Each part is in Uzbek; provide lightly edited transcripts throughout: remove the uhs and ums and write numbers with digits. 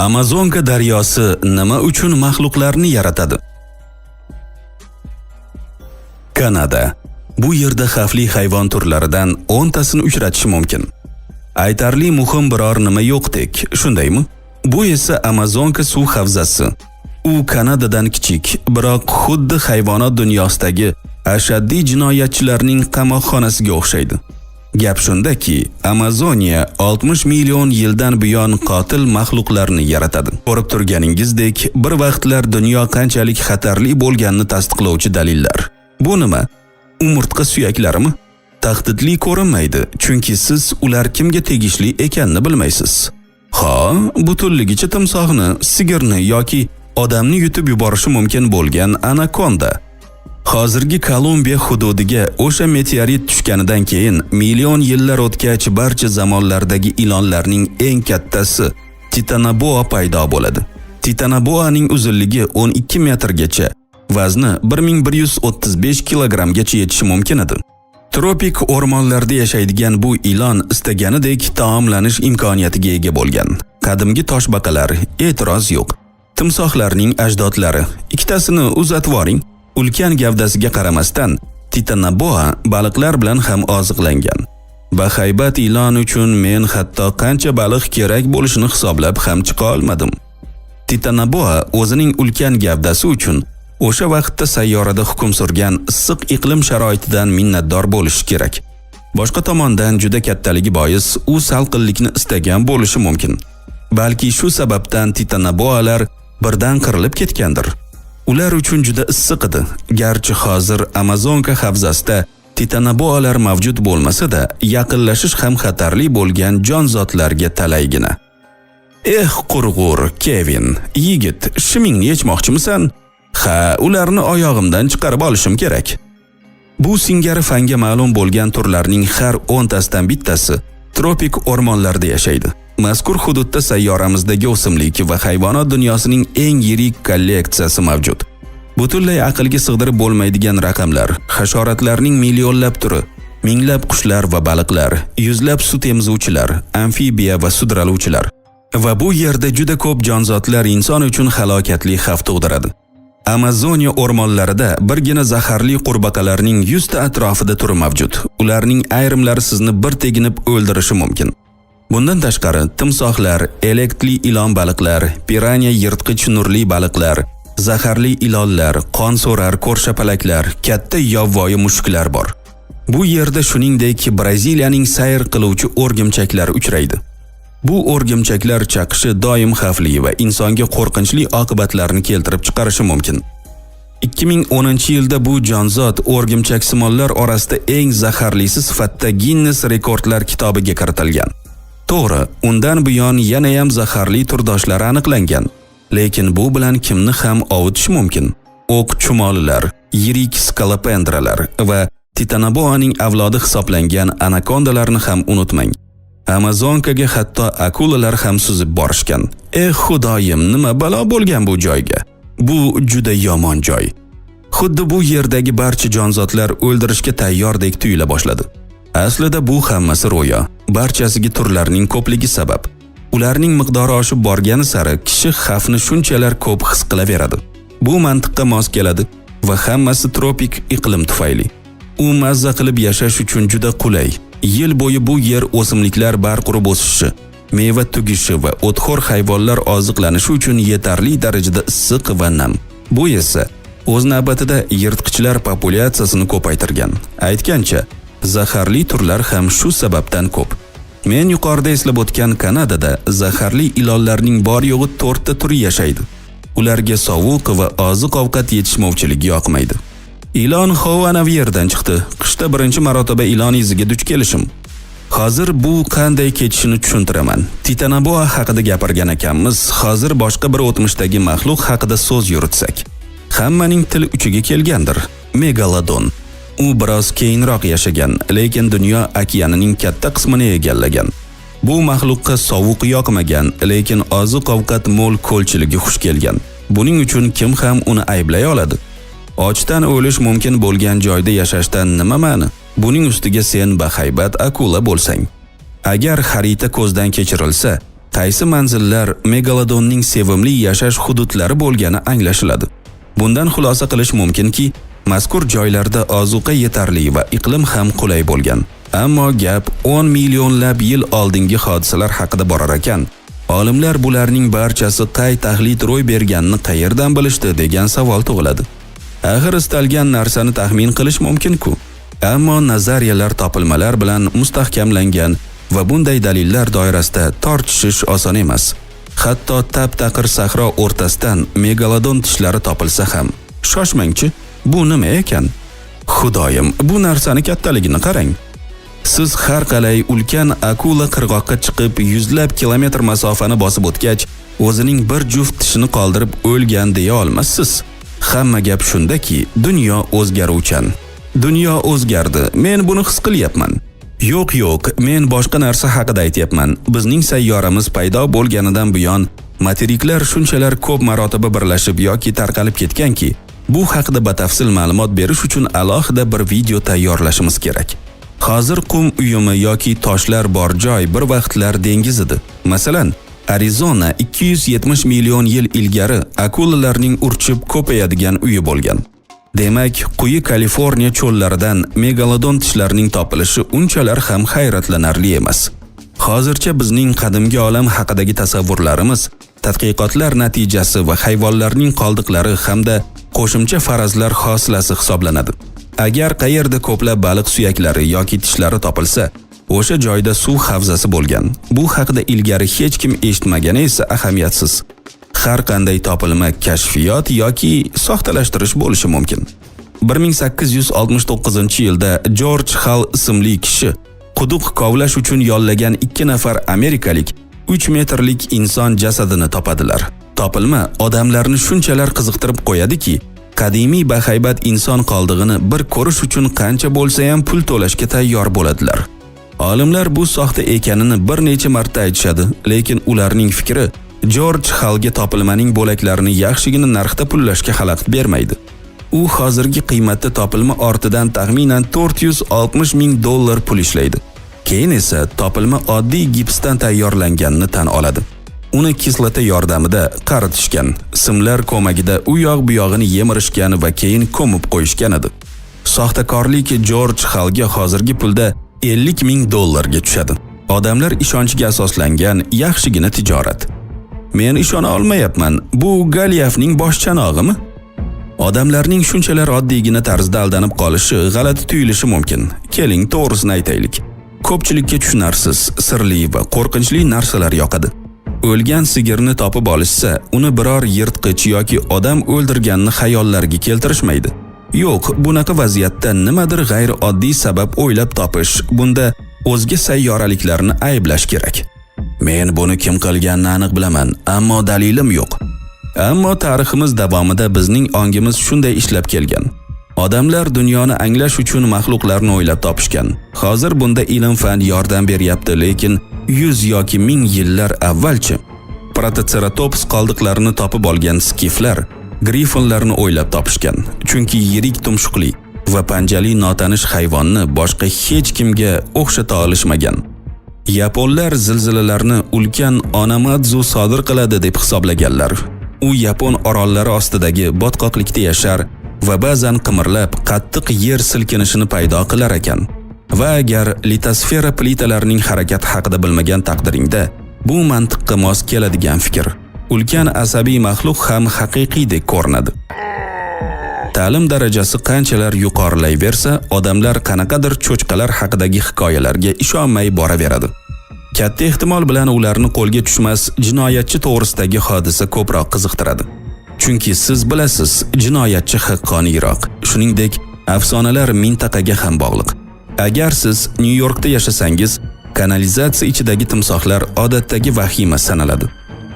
Amazonka daryosi nima uchun maxluqlarni yaratadi? Kanada. Bu yerda xavfli hayvon turlaridan 10 tasini uchratish mumkin. Aytarli muhim biror nima yo'qdek, shundaymi? Bu esa Amazonka suv havzasi. U Kanadadan kichik, biroq xuddi hayvonot dunyosidagi ashaddiy jinoyatchilarning qamoqxonasiga o'xshaydi. Gap shundaki, Amazoniya 60 million yildan buyon qotil maxluqlarni yaratadi. Ko'rib turganingizdek, bir vaqtlar dunyo qanchalik xatarli bo'lganini tasdiqlovchi dalillar. Bu nima? Umurtqa suyaklarimi? Tahdidli ko'rinmaydi, chunki siz ular kimga tegishli ekanini bilmaysiz. Ha, butunligicha timsohni, sigirni yoki odamni yutib yuborishi mumkin bo'lgan anakonda. Hozirgi Kolumbiya hududiga o'sha meteorit tushganidan keyin million yillar o'tgach barcha zamonlardagi ilonlarning eng kattasi Titanoboa paydo bo'ladi. Titanoboaning uzunligi 12 metrgacha, vazni 1135 kilogrammgacha yetishi mumkin edi. Tropik o'rmonlarda yashaydigan bu ilon istaganidek taomlanish imkoniyatiga ega bo'lgan. Qadimgi toshbaqalar, e'tiroz yo'q. Timsohlarning ajdodlari. Ikkitasini uzatib yuboring. Ulkan gavdasiga qaramasdan, Titanoboa baliqlar bilan ham oziqlangan. Bahaybat ilon uchun men hatto qancha baliq kerak bo'lishini hisoblab ham chiqa olmadim. Titanoboa o'zining ulkan gavdasi uchun o'sha vaqtda sayyorada hukm surgan issiq iqlim sharoitidan minnatdor bo'lishi kerak. Boshqa tomondan juda kattaligi bois u salqinlikni istagan bo'lishi mumkin. Balki shu sababdan titanoboalar birdan qirilib ketgandir. Ular uchun juda issiq edi. Garchi hozir Amazonka havzasida titanoboalar mavjud bo'lmasa-da, yaqinlashish ham xatarli bo'lgan jonzotlarga talaygina. Eh, qurg'ur, Kevin, yigit, shimingni yechmoqchimisan? Ha, ularni oyog'imdan chiqarib olishim kerak. Bu singari fanga ma'lum bo'lgan turlarning har 10 tasidan bittasi tropik o'rmonlarda yashaydi. Mazkur hududda sayyoramizdagi o'simlik va hayvonot dunyosining eng yirik kolleksiyasi mavjud. Butunlay aqlga sig'dirib bo'lmaydigan raqamlar, hasharotlarning millionlab turi, minglab qushlar va baliqlar, yuzlab sut emizuvchilar, amfibiya va sudraluvchilar. Va bu yerda juda ko'p jonzotlar inson uchun halokatli xavf tug'diradi. Amazoniya o'rmonlarida birgina zaharli qurbaqalarning 100 ta atrofida turi mavjud. Ularning ayrimlari sizni bir teginib o'ldirishi mumkin. Bundan tashqari, timsohlar, elektli ilon baliqlar, piranya yirtqich nurli baliqlar, zaharli ilonlar, qon so'rar ko'rshapalaklar, katta yovvoyi mushuklar bor. Bu yerda shuningdek Braziliyaning sayr qiluvchi o'rgimchaklari uchraydi. Bu o'rgimchaklar chaqishi doim xavfli va insonga qo'rqinchli oqibatlarni keltirib chiqarishi mumkin. 2010-yilda bu jonzot o'rgimchaksimonlar orasida eng zaharlisi sifatida Ginnes rekordlar kitobiga kiritilgan. To'g'ri, undan buyon yanayam zaharli turdoshlari aniqlangan, lekin bu bilan kimni ham ovutish mumkin. O'q chumolilar, yirik skolopendralar va titanoboaning avlodi hisoblangan anakondalarni ham unutmang. Amazonkaga hatto akulalar ham suzib borishgan. Eh xudoyim, nima balo bo'lgan bu joyga? Bu juda yomon joy. Xuddi bu yerdagi barcha jonzotlar o'ldirishga tayyordek tuyula boshladi. Aslida bu hammasi ro'yo. Barchasiga turlarning ko'pligi sabab. Ularning miqdori oshib borgani sari kishi xavfni shunchalar ko'p his qilaveradi. Bu mantiqqa mos keladi va hammasi tropik iqlim tufayli. U mazza qilib yashash uchun juda qulay. Yil bo'yi bu yer o'simliklar barqurib o'sishi, meva tugishi va o'txo'r hayvonlar oziqlanishi uchun yetarli darajada issiq va nam. Bu esa o'z navbatida yirtqichlar populyatsiyasini ko'paytirgan. Aytgancha, zaharli turlar ham shu sababdan ko'p. Men yuqorida eslab o'tgan Kanadada zaharli ilonlarning bor yo'g'i 4 ta turi yashaydi. Ularga sovuq va oziq-ovqat yetishmovchiligi yoqmaydi. Ilon hov anavi yerdan chiqdi. Qishda birinchi marotaba ilon iziga duch kelishim. Hozir bu qanday kechishini tushuntiraman. Titanoboa haqida gapirgan ekanmiz, hozir boshqa bir o'tmishdagi maxluq haqida so'z yuritsak. Hammaning til uchiga kelgandir. Megalodon. U biroz keyinroq yashagan, lekin dunyo okeanining katta qismini egallagan. Bu maxluqqa sovuq yoqmagan, lekin oziq-ovqat mo'l ko'lchiligi xush kelgan. Buning uchun kim ham uni ayblay oladi? Ochdan o'lish mumkin bo'lgan joyda yashashdan nima ma'ni? Buning ustiga sen bahaybat akula bo'lsang. Agar xarita ko'zdan kechirilsa, Qaysi manzillar megalodonning sevimli yashash hududlari bo'lgani anglashiladi. Bundan xulosa qilish mumkinki, mazkur joylarda ozuqa yetarli va iqlim ham qulay bo'lgan. Ammo gap 10 millionlab yil oldingi hodisalar haqida borar ekan, olimlar bularning barchasi qay tahlid ro'y berganini qayerdan bilishdi degan savol tug'iladi. Axir istalgan narsani taxmin qilish mumkin-ku. Ammo nazariyalar topilmalar bilan mustahkamlangan va bunday dalillar doirasida tortishish oson emas. Hatto tap-taqir sahro o'rtasidan megalodon tishlari topilsa ham. Shoshmangchi, bu nima ekan? Xudoyim, bu narsani kattaligini qarang. Siz har qalay ulkan akula qirg'oqqa chiqib yuzlab kilometr masofani bosib o'tgach, o'zining bir juft tishini qoldirib o'lgan deya olmassiz. Hamma gap shundaki, dunyo o'zgaruvchan. Dunyo o'zgardi. Men buni his qilyapman. Yo'q, yo'q, men boshqa narsa haqida aytyapman. Bizning sayyoramiz paydo bo'lganidan buyon materiklar shunchalar ko'p marotaba birlashib yoki tarqalib ketganki, bu haqida batafsil ma'lumot berish uchun alohida bir video tayyorlashimiz kerak. Hozir qum uyumi yoki toshlar bor joy bir vaqtlar dengiz edi. Masalan, Arizona 270 million yil ilgari akulalarning urchib ko'payadigan uyi bo'lgan. Demak, quyi Kaliforniya cho'llaridan megalodon tishlarining topilishi unchalar ham hayratlanarli emas. Hozircha bizning qadimgi olam haqidagi tasavvurlarimiz tadqiqotlar natijasi va hayvonlarning qoldiqlari hamda qo'shimcha farazlar hosilasi hisoblanadi. Agar qayerda ko'plab baliq suyaklari yoki tishlari topilsa, o'sha joyda suv havzasi bo'lgan. Bu haqida ilgari hech kim eshitmagani esa ahamiyatsiz. Har qanday topilma kashfiyot yoki soxtalashtirish bo'lishi mumkin. 1869-yilda George Hall ismli kishi quduq kovlash uchun yollagan 2 nafar amerikalik 3 metrlik inson jasadini topadilar. Topilma odamlarni shunchalar qiziqtirib qo'yadiki, qadimiy bahaybat inson qoldig'ini bir ko'rish uchun qancha bo'lsa ham pul to'lashga tayyor bo'ladilar. Olimlar bu soxta ekanini bir necha marta aytishadi, lekin ularning fikri George Hallga topilmaning bo'laklarini yaxshigina narxda pullashga xalaqit bermaydi. U hozirgi qiymatda topilma ortidan taxminan 460 ming dollar pul ishlaydi. Keyin esa topilma oddiy gipsdan tayyorlanganini tan oladi. Uni kislota yordamida qaritishgan, simlar ko'magida u yoq bu yog'ini yemirishgan va keyin ko'mib qo'yishgan edi. Soxtakorlik George Hallga hozirgi pulda 50 ming dollarga tushadi. Odamlar ishonchiga asoslangan yaxshigina tijorat. Men ishona olmayapman. Bu Goliafning bosh chanog'imi? Odamlarning shunchalar oddiygina tarzda aldanib qolishi g'alati tuyulishi mumkin. Keling, to'g'risini aytaylik. Ko'pchilikka tushunarsiz, sirli va qo'rqinchli narsalar yoqadi. O'lgan sigirni topib olishsa, uni biror yirtqich yoki odam o'ldirganini xayollariga keltirishmaydi. Yo'q, bunaqa vaziyatda nimadir g'ayrioddiy sabab o'ylab topish, bunda o'zga sayyoraliklarni ayblash kerak. Men buni kim qilganini aniq bilaman, ammo dalilim yo'q. Ammo tariximiz davomida bizning ongimiz shunday ishlab kelgan. Odamlar dunyoni anglash uchun maxluqlarni o'ylab topishgan. Hozir bunda ilm-fan yordam beryapti, lekin 100 yoki 1000 yillar avvalchi protoceratops qoldiqlarini topib olgan skiflar grifonlarni o'ylab topishgan. Chunki yirik tumshuqli va panjali notanish hayvonni boshqa hech kimga o'xshata olishmagan. Yaponlar zilzilalarni ulkan Onamadzu sodir qiladi deb hisoblaganlar. U Yapon orollari ostidagi botqoqlikda yashar va ba'zan qimirlab qattiq yer silkinishini paydo qilar ekan. Va agar litosfera plitalarining harakati haqida bilmagan taqdiringda, bu mantiqqa mos keladigan fikr. Ulkan asabiy maxluq ham haqiqiydek ko'rinadi. Ta'lim darajasi qanchalar yuqorilayversa, odamlar qanaqadir cho'chqalar haqidagi hikoyalarga ishonmay boraveradi. Katta ehtimol bilan ularni qo'lga tushmas jinoyatchi to'g'risidagi hodisa ko'proq qiziqtiradi. Chunki siz bilasiz, jinoyatchi haqqoniyroq. Shuningdek, afsonalar mintaqaga ham bog'liq. Agar siz Nyu-Yorkda yashasangiz, kanalizatsiya ichidagi timsohlar odatdagi vahima sanaladi.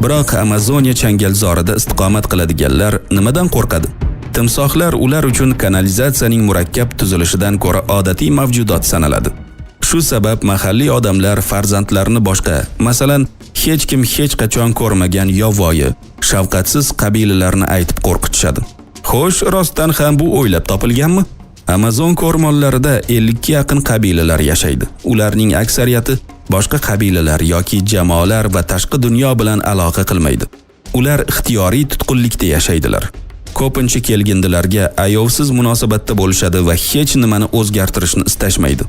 Biroq Amazoniya changalzorida istiqomat qiladiganlar nimadan qo'rqadi? Timsohlar ular uchun kanalizatsiyaning murakkab tuzilishidan ko'ra odatiy mavjudot sanaladi. Shu sabab mahalliy odamlar farzandlarini boshqa, masalan, hech kim hech qachon ko'rmagan yovvoyi, shafqatsiz qabilalarni aytib qo'rqitishadi. Xo'sh, rostdan ham bu o'ylab topilganmi? Amazonka o'rmonlarida 50 ga yaqin qabilalar yashaydi. Ularning aksariyati Boshqa qabilalar yoki jamoalar va tashqi dunyo bilan aloqa qilmaydi. Ular ixtiyoriy tutqunlikda yashaydilar. Ko'pincha kelgindilarga ayovsiz munosabatda bo'lishadi va hech nimani o'zgartirishni istashmaydi.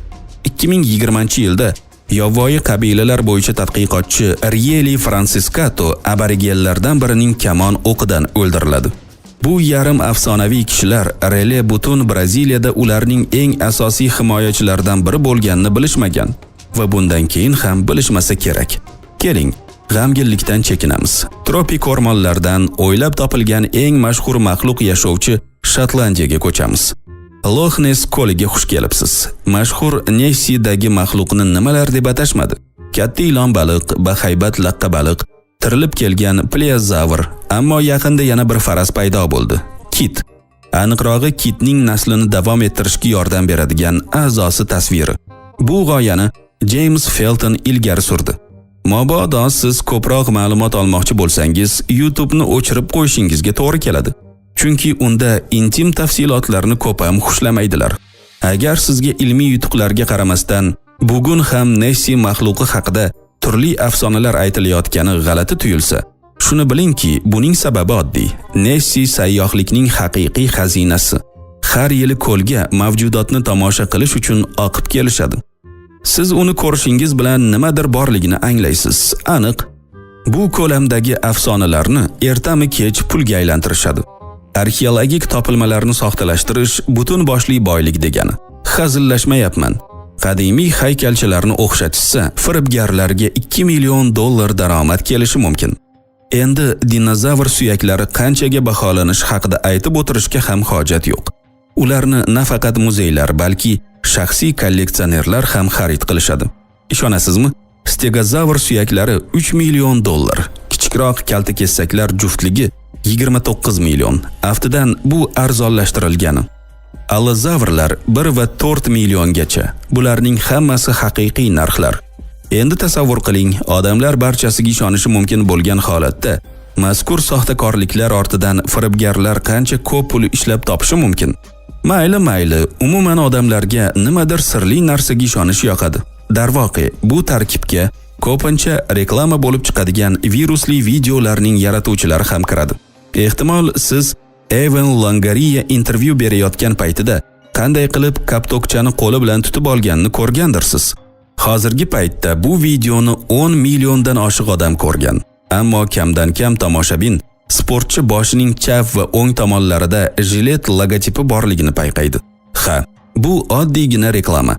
2020-yilda yovvoyi qabilalar bo'yicha tadqiqotchi Rieli Fransiskato aborigenlardan birining kamon o'qidan o'ldiriladi. Bu yarim afsonaviy kishilar Rele butun Braziliyada ularning eng asosiy himoyachilaridan biri bo'lganini bilishmagan va bundan keyin ham bilishmasa kerak. Keling, g'amginlikdan chekinamiz. Tropik o'rmonlardan o'ylab topilgan eng mashhur maxluq yashovchi Shotlandiyaga ko'chamiz. Lox Ness ko'liga xush kelibsiz. Mashhur Nessidagi maxluqni nimalar deb atashmadi? Katta ilon baliq, bahaybat laqqa baliq, tirilib kelgan pleozavr, ammo yaqinda yana bir faraz paydo bo'ldi. Kit. Aniqrog'i, kitning naslini davom ettirishga yordam beradigan a'zosi tasviri. Bu g'oyani Jeyms Felton ilgari surdi. Mabodo siz ko'proq ma'lumot olmoqchi bo'lsangiz, YouTube'ni o'chirib qo'yishingizga to'g'ri keladi. Chunki unda intim tafsilotlarni ko'p ham xushlamaydilar. Agar sizga ilmiy yutuqlarga qaramasdan bugun ham Nessi maxluqi haqida turli afsonalar aytilayotgani g'alati tuyulsa, shuni bilingki, buning sababi oddiy. Nessi sayyohlikning haqiqiy xazinasi. Har yili ko'lga mavjudotni tomosha qilish uchun oqib kelishadi. Siz uni ko'rishingiz bilan nimadir borligini anglaysiz. Aniq, bu ko'lamdagi afsonalarni ertami kech pulga aylantirishadi. Arxeologik topilmalarni soxtalashtirish butun boshli boylik degani. Hazillashmayapman. Qadimiy haykalchalarni o'xshatishsa, firibgarlarga 2 million dollar daromad kelishi mumkin. Endi dinozavr suyaklari qanchaga baholanishi haqida aytib o'tirishga ham hojat yo'q. Ularni nafaqat muzeylar, balki shaxsiy kolleksionerlar ham xarid qilishadi. Ishonasizmi? Stegozavr suyaklari 3 million dollar, kichikroq kaltakesaklar juftligi 29 million. Aftidan bu arzonlashtirilgani. Allozavrlar 1 va 4 milliongacha. Bularning hammasi haqiqiy narxlar. Endi tasavvur qiling, odamlar barchasiga ishonishi mumkin bo'lgan holatda mazkur soxtakorliklar ortidan firibgarlar qancha ko'p pul ishlab topishi mumkin? Mayli, mayli, umuman odamlarga nimadir sirli narsaga ishonish yoqadi. Darvoqe, bu tarkibga ko'pincha reklama bo'lib chiqadigan virusli videolarning yaratuvchilari ham kiradi. Ehtimol siz Evan Longoria intervyu berayotgan paytida qanday qilib koptokchani qo'li bilan tutib olganini ko'rgandirsiz. Hozirgi paytda bu videoni 10 milliondan oshiq odam ko'rgan. Ammo kamdan kam tomoshabin sportchi boshining chap va o'ng tomonlarida jilet logotipi borligini payqaydi. Ha, bu oddiygina reklama.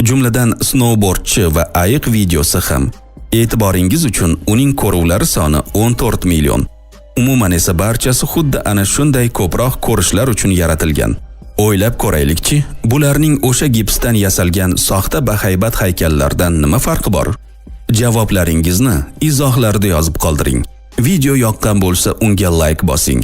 Jumladan snowboardchi va ayiq videosi ham. E'tiboringiz uchun uning ko'ruvlari soni 14 million. Umuman esa barchasi xuddi ana shunday ko'proq ko'rishlar uchun yaratilgan. O'ylab ko'raylikchi, bularning o'sha gipsdan yasalgan soxta bahaybat haykallardan nima farqi bor? Javoblaringizni izohlarda yozib qoldiring. Video yoqqan bo'lsa unga like bosing.